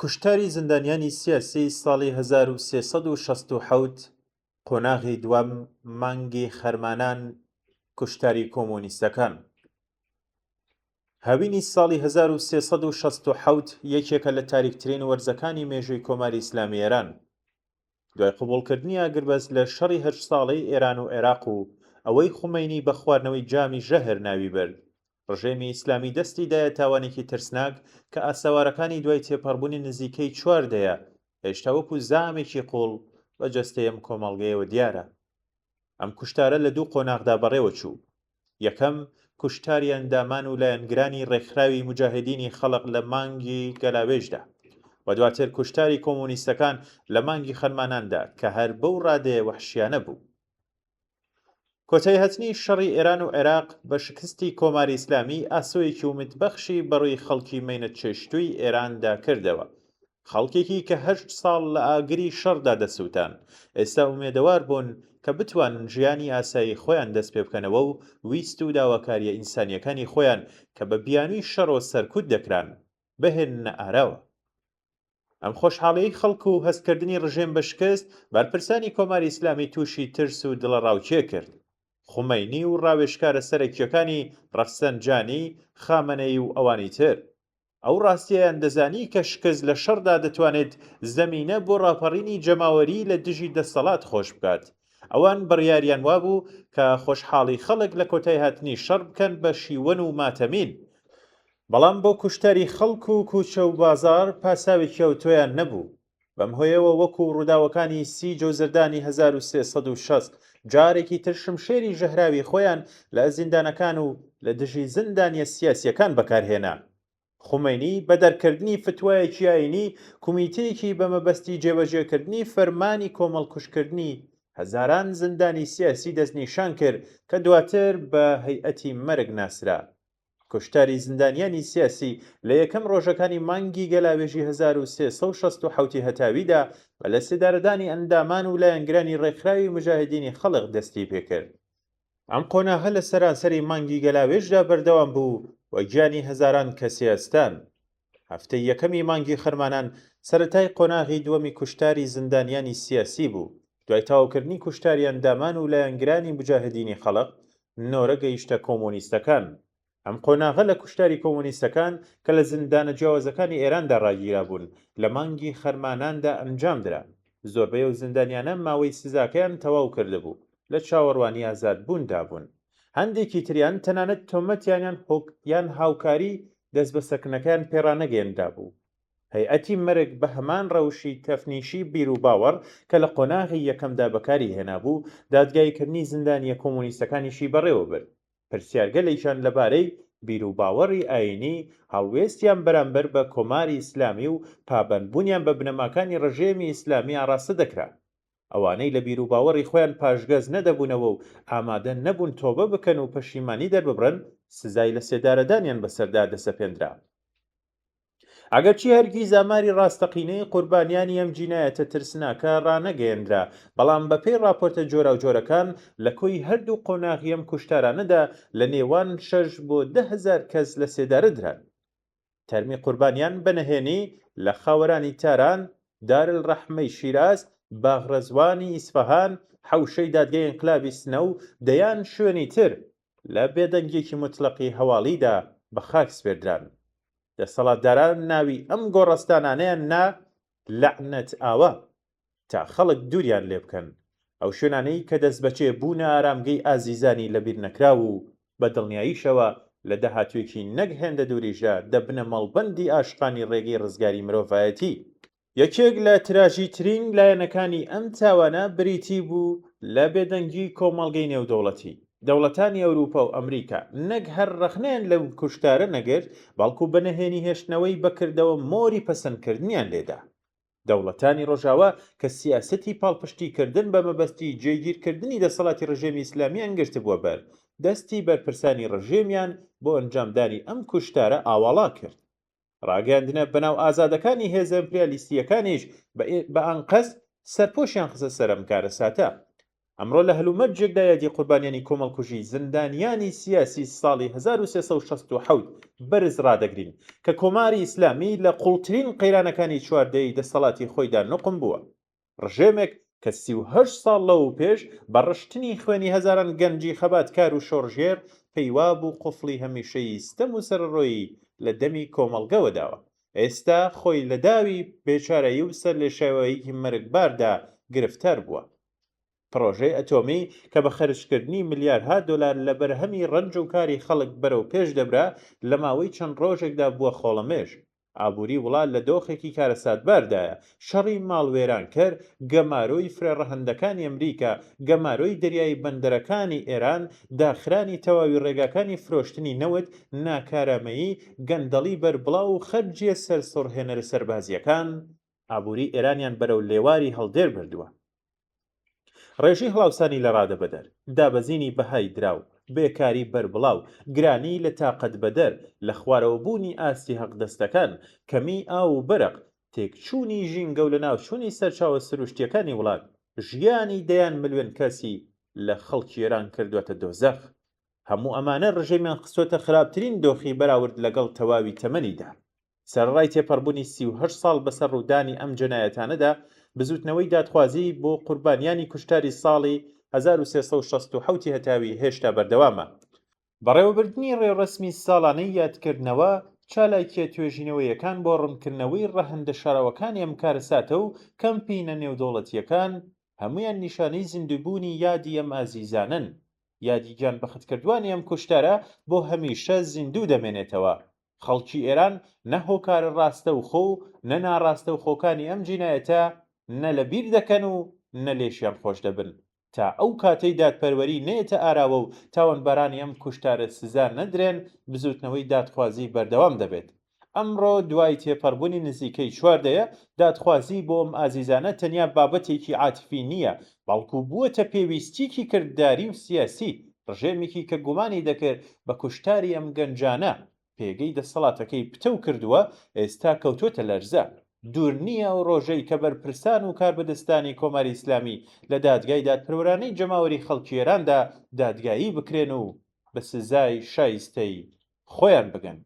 کوشتاری زیندانیانی سیاسی ساڵی 1367 قۆناغی دووەم مانگی خەرمانان کوشتاری کۆمۆنیستەکان. هاوینی ساڵی 1367 یەکێکە لە تاریکترین وەرزەکانی مێژووی کۆماری ئیسلامی ئێران. دوای قبوڵکردنی ئاگربەست لە شەڕی هەشت ساڵەی ئێران و عێراق و ئەوەی خومەینی بە خواردنەوەی جامی ژەهر ناوی برد، ڕژێمی ئیسلامی دەستی دایە تاوانێکی ترسناک کە ئاسەوارەکانی دوای تێپەڕبوونی نزیکەی چوار دەیە هێشتا وەکو زامێکی قووڵ بە جەستەی ئەم کۆمەڵگەیەوە دیارە. ئەم کوشتارە لە دوو قۆناغدا بەڕێوە چوو. یەکەم، کوشتاری ئەندامان و لایەنگرانی ڕێکخراوی موجاهیدینی خەڵق لە مانگی گەلاوێژدا و دواتر کوشتاری کۆمۆنیستەکان لە مانگی خەرماناندا کە هەر بەو ڕادەیە وەحشیانە بوو. کۆتاییهاتنی شەڕی ئێران و عێراق بە شکستی کۆماری ئیسلامی ئاسۆیەکی ئومیدبەخشی بەڕووی خەڵکی مەینەتچێشتووی ئێراندا کردەوە. خەڵکێکی کە هەشت ساڵ لە ئاگری شەڕدا دەسووتان، ئێستا ئومێدەوار بوون کە بتوانن ژیانی ئاسایی خۆیان دەست پێ بکەنەوە و ویست و داواکارییە ئینسانییەکانی خۆیان کە بە بیانووی شەڕەوە سەرکوت دەکران، بهێننە ئاراوە. ئەم خۆشحاڵییەی خەڵک و هەستکردنی ڕژێم بە شکست، بەرپرسانی کۆماری ئیسلامی تووشی ترس و دڵەڕاوکێ کرد. خومەینی و ڕاوێژکارە سەرەکییەکانی ڕەفسەنجانی، خامەنەیی و ئەوانی تر، ئەو ڕاستییەیان دەزانی کە شکست لە شەڕدا دەتوانێت زەمینە بۆ ڕاپەڕینی جەماوەریی لە دژی دەسەڵات خۆش بکات. ئەوان بڕیاریان وابوو کە خۆشحاڵی خەڵک لە کۆتایهاتنی شەڕ بکەن بە شیوەن و ماتەمین، بەڵام بۆ کوشتاری خەڵک و کوچە و بازاڕ پاساوێکی ئەوتۆیان نەبوو. بەم هۆیەوە وەکو ڕووداوەکانی سی جۆزەردانی 1360 جارێکی تر شمشێری ژەهراوی خۆیان لە زیندانەکان و لە دژی زیندانیە سیاسیەکان بەکارهێنا. خومەینی بە دەرکردنی فتوایەکی ئاینی کومیتەیەکی بە مەبەستی جێبەجێکردنی فەرمانی کۆمەڵکوژکردنی هەزاران زیندانی سیاسی دەستنیشان کرد کە دواتر بە هەیئەتی مەرگ ناسرا. کوشتاری زیندانیانی سیاسی لە یەکەم ڕۆژەکانی مانگی گەلاوێژی 1367 ی هەتاویدا بە لەسێدارەدانی ئەندامان و لایەنگرانی ڕێکخراوی موجاهیدینی خەڵق دەستی پێکرد. ئەم قۆناغە لە سەرانسەری مانگی گەلاوێژدا بەردەوام بوو و گیانی هەزاران کەسی ئەستاند. هەفتەی یەکەمی مانگی خەرمانان سەرەتای قۆناغی دووەمی کوشتاری زیندانیانی سیاسی بوو، دوای تەواوکردنی کوشتاری ئەندامان و لایەنگرانی موجاهدینی خەڵق، نۆرە گەیشتە کۆمۆنیستەکان. ئەم قۆناغە لە کوشتاری کۆمۆنیستەکان کە لە زیندانە جیاوازەکانی ئێراندا ڕاگیرابوون، لە مانگی خەرماناندا ئەنجامدرا. زۆربەی ئەو زیندانیانە ماوەی سزاکەیان تەواو کردبوو، لە چاوەڕوانی ئازادبووندا بوون. هەندێکی تریان تەنانەت تۆمەتیان یان هۆک یان هاوکاری دەستبەسەرکردنەکەیان پێ ڕانەگەیەنرابوو. هەیئەتی مەرگ بە هەمان ڕەوشی تەفنیشی بیروباوەڕ کە لە قۆناغی یەکەمدا بەکاری هێنابوو، دادگاییکردنی زیندانییە کۆمۆنیستەکانیشی بەڕێوە برد. پرسیارگەلێکیان لەبارەی بیروباوەڕی ئایینی، هەڵوێستیان بەرامبەر بە کۆماری ئیسلامی و پابەندبوونیان بە بنەماکانی ڕژێمی ئیسلامی ئاڕاستە دەکرا. ئەوانەی لە بیروباوەڕی خۆیان پاشگەز نەدەبوونەوە و ئامادە نەبوون تۆبە بکەن و پەشیمانی دەرببڕن، سزای لەسێدارەدانیان بەسەردا دەسەپێندرا. ئەگەرچی هەرگیز ئاماری ڕاستەقینەی قوربانیانی ئەم جینایەتە ترسناکە ڕانەگەیەنرا، بەڵام بەپێی ڕاپۆرتە جۆراوجۆرەکان لە کۆی هەردوو قۆناغی ئەم کوشتارانەدا لە نێوان شەش بۆ 10,000 کەس لەسێدارە دران. تەرمی قوربانیان بە نهێنی لە خاوەرانی تاران، دارالرەحمەی شیراز، باغ ڕەزوانی ئیسفەهان، حەوشەی دادگای ئینقلابی سنە و دەیان شوێنی تر لە بێدەنگییەکی موتڵەقی هەواڵیدا بە خاک سپێردران. دەسەڵاتداران ناوی ئەم گۆڕستانانەیان نا لەعنەت ئاوا. تا خەڵک دووریان لێ بکەن، ئەو شوێنانەی کە دەستبەجێ بوونە ئارامگەی ئازیزانی لەبیرنەکراو و بە دڵنیاییشەوە لە داهاتوویەکی نەک هێندە دووریشدا دەبنە مەڵبەندی ئاشقانی ڕێگەی ڕزگاری مرۆڤایەتی. یەکێک لە تراژیترین لایەنەکانی ئەم تاوانە بریتی بوو لە بێدەنگی کۆمەڵگەی نێودەوڵەتی. دەوڵەتانی ئەوروپا و ئەمریکا نەک هەر ڕەخنەیان لەو کوشتارە نەگرت، بەڵکو بە نهێنی هێشتنەوەی بە کردەوە مۆری پەسەندکردنیان لێدا. دەوڵەتانی ڕۆژاوا کە سیاسەتی پاڵپشتیکردن بە مەبەستی جێگیرکردنی دەسەڵاتی ڕژێمی ئیسلامیان گرتبووە بەر، دەستی بەرپرسانی ڕژێمیان بۆ ئەنجامدانی ئەم کوشتارە ئاواڵا کرد. ڕاگەیاندنە بەناو ئازادەکانی هێزە ئیمپریالیستییەکانیش بە ئەنقەست سەرپۆشیان خستە سەر ئەم کارەساتە. ئەمڕۆ لە هەلومەرجێکدا یادی قوربانیانی کۆمەڵکوژی زیندانیانی سیاسی ساڵی 1367 بەرز ڕادەگرین کە کۆماری ئیسلامی لە قوڵترین قەیرانەکانی چوار دەیەی دەسەڵاتی خۆیدا نوقم بووە. ڕژێمێک کە 38 ساڵ لەوەوپێش بە ڕشتنی خوێنی هەزاران گەنجی خەباتکار و شۆڕشگێڕ پێیوابوو قوفڵی هەمیشەیی ستەم و سەرەڕۆیی لە دەمی کۆمەڵگەوە داوە، ئێستا خۆی لە داوی بێچارەیی و سەرلێشێواویی مەرگباردا گرفتار بووە. پڕۆژەی ئەتۆمی کە بە خەرجکردنی ملیارها دۆلار لە بەرهەمی ڕەنج و کاری خەڵک بەرەو پێش دەبرا، لە ماوەی چەند ڕۆژێکدا بووە خۆڵەمێش. ئابووری وڵات لە دۆخێکی کارەساتباردایە، شەڕی ماڵوێرانکەر، گەمارۆی فرە ڕەهەندەکانی ئەمریکا، گەمارۆی دەریایی بەندەرەکانی ئێران، داخرانی تەواوی ڕێگاکانی فرۆشتنی نەوت، ناکارامەیی، گەندەڵی بەربڵاو و خەرجییە سەرسوڕهێنەرە سەربازییەکان، ئابووری ئێرانیان بەرەو لێواری هەڵدێر بردووە. ڕێژەی هەڵاوسانی لەڕادەبەدەر، دابەزینی بەهای دراو، بێکاری بەربڵاو، گرانیی لە تاقەتبەدەر، لەخوارەوەبوونی ئاستی حەقدەستەکان، کەمیی ئاو و بەرق، تێکچوونی ژینگە و لەناوچوونی سەرچاوە سروشتییەکانی وڵات، ژیانی دەیان ملیۆن کەسی لە خەڵکی ئێران کردووەتە دۆزەخ. هەموو ئەمانە ڕژێمیان خستووەتە خراپترین دۆخی بەراورد لەگەڵ تەواوی تەمەنیدا. سەرەڕای تێپەڕبوونی 38 ساڵ بەسەر ڕوودانی ئەم جەنایەتانەدا، بزووتنەوەی دادخوازی بۆ قوربانیانی کوشتاری ساڵی 1367 ی هەتاوی هێشتا بەردەوامە. بەڕێوەبردنی ڕێوڕەسمی ساڵانەی یادکردنەوە، چالاکییە توێژینەوەیەکان بۆ ڕوونکردنەوەی ڕەهەندە شاراوەکانی ئەم کارەساتە و کەمپینە نێودەوڵەتییەکان، هەموویان نیشانەی زیندووبوونی یادی ئەم ئازیزانەن. یادی گیانبەختکردوانی ئەم کوشتارە بۆ هەمیشە زیندوو دەمێنێتەوە. خەڵکی ئێران نە هۆکارە ڕاستەوخۆ و نە ناڕاستەوخۆکانی ئەم جینایەتە نە لە بیر دەکەن و نە لێشیان خۆش دەبن. تا ئەو کاتەی دادپەروەری نەیەتە ئاراوە و تاوانبارانی ئەم کوشتارە سزا نەدرێن، بزووتنەوەی دادخوازی بەردەوام دەبێت. ئەمڕۆ دوای تێپەڕبوونی نزیکەی چوار دەیە، دادخوازی بۆ ئەم ئازیزانە تەنیا بابەتێکی عاتفی نییە، بەڵکو بووەتە پێویستییەکی کرداری و سیاسی، ڕژێمێکی کە گومانی دەکرد بە کوشتاری ئەم گەنجانە پێگەی دەسەڵاتەکەی پتەو کردووە، ئێستا کەوتووەتە لەرزە. دوور نییە ئەو ڕۆژەی کە بەرپرسان و کاربەدەستانی کۆماری ئیسلامی لە دادگای دادپەروەرانەی جەماوەری خەڵکی ئێراندا دادگایی بکرێن و بە سزای شایستەی خۆیان بگەن.